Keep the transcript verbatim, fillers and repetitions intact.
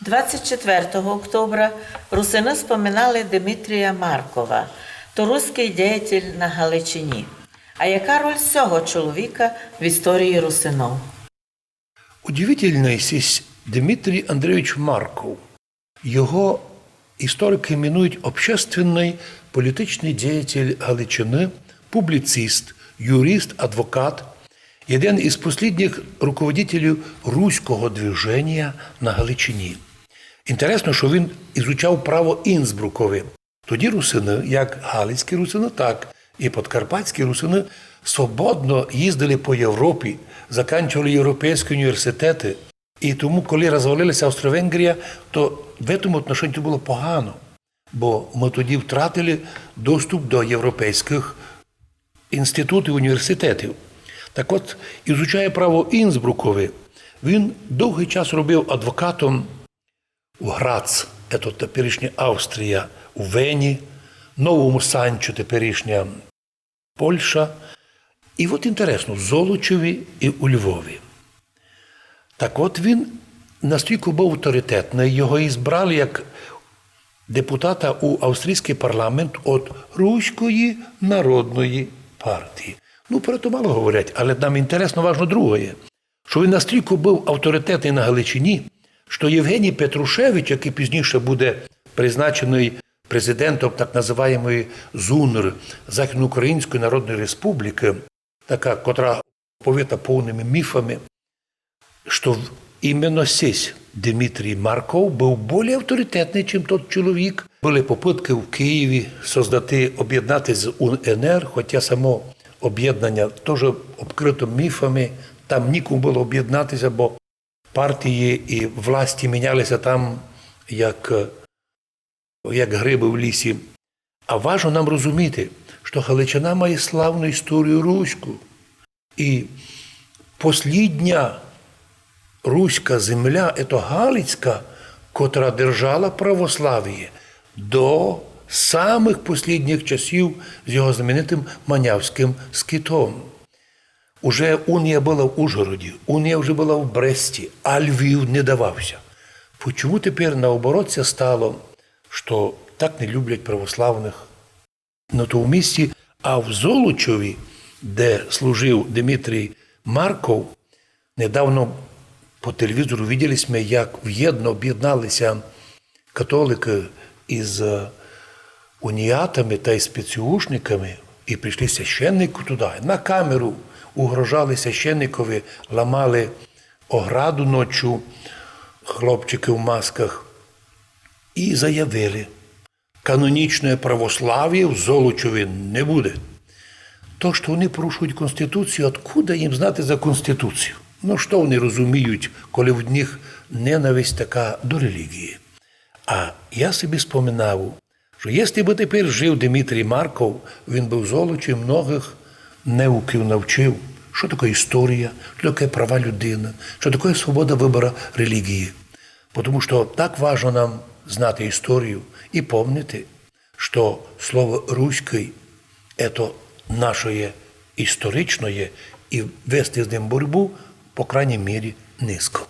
Двадцять четвертого октября русины споминали Димитрія Маркова, то руськый діятель на Галичині. А яка роль сього чоловіка в історії русинов? Удивительный сись Дмитрий Андрійович Марков. Його історикы іменують общественный, політичный діятель Галичины, публіцист, юрист, адвокат, єден із послідніх руководителів руського движенія на Галичині. Інтересно, што він ізучав право Інсбрукови. Тоді русины, як галицькі русины, так і подкарпатські русины, свободно їздили по Європі, заканчували європейські університеты. І тому, коли розвалилася Австро-Венгрія, то в цьому отношенні то было погано, бо мы тоді втратили доступ до європейськых інститутів, університетів. Так от, ізучає право Інсбрукови, він довгый час робив адвокатом у Грац, це теперішня Австрія, у Вені, Новому Санчу, теперішня Польща. І от інтересно, в Золочеві і у Львові. Так от він настільки быв авторитетный, його ізбрали як депутата у австрійськый парламент од Руської народної партії. Ну, про то мало говорять, але нам інтересно, важно другоє, што він настільки быв авторитетный на Галичині, што Євгеній Петрушевич, якый пізніше буде призначеный президентом так называємої ЗУНР, Західноукраїнської Народної Республікы, така, котра повита повными міфами, што в-, іменно сись Дмитрій Марков быв более авторитетный, чим тот чоловік. Были попыткы в Києві создати, об'єднати з УНР, хотя само об'єднання тоже обкрыто міфами, там нікому было об'єднати ся, бо партії і власті міняли ся там, як, як грибы в лісі. А важно нам розуміти, што Галичина має славну історію руську. І послідня руська земля, ето галицька, котра держала православіє до самых послідніх часів з його знаменитым манявськым скитом. Уже унія была в Ужгороді, унія вже была в Бресті, а Львів не давав ся. Почому тепер наоборот ся стало, што так не люблять православных на тому місці? А в Золочеві, де служив Дмитрій Марков, недавно по телевізору виділи сьме, як вєдно об'єднали ся католикы із, е, уніатами тай з піцеушниками, і прийшли священнику туды. На камеру угрожали священникови, ламали ограду ночу хлопчикы в масках і заявили: канонічне православіє в Золочеві не буде. То, што они порушують Конституцію, откуда їм знати за Конституцію? Ну, што они розуміють, коли в них ненависть така до релігії? А я собі споминав, што єсли бы тепер жив Дмитрій Марков, він бы в Золочеві многых науків навчив, што таке історія, што таке права людины, што таке свобода выбора релігії. Потому што так важно нам знати історію і помнити, што слово руськый, ето нашоє історичноє, і вести з ним боротьбу, по крайній мірі, низко.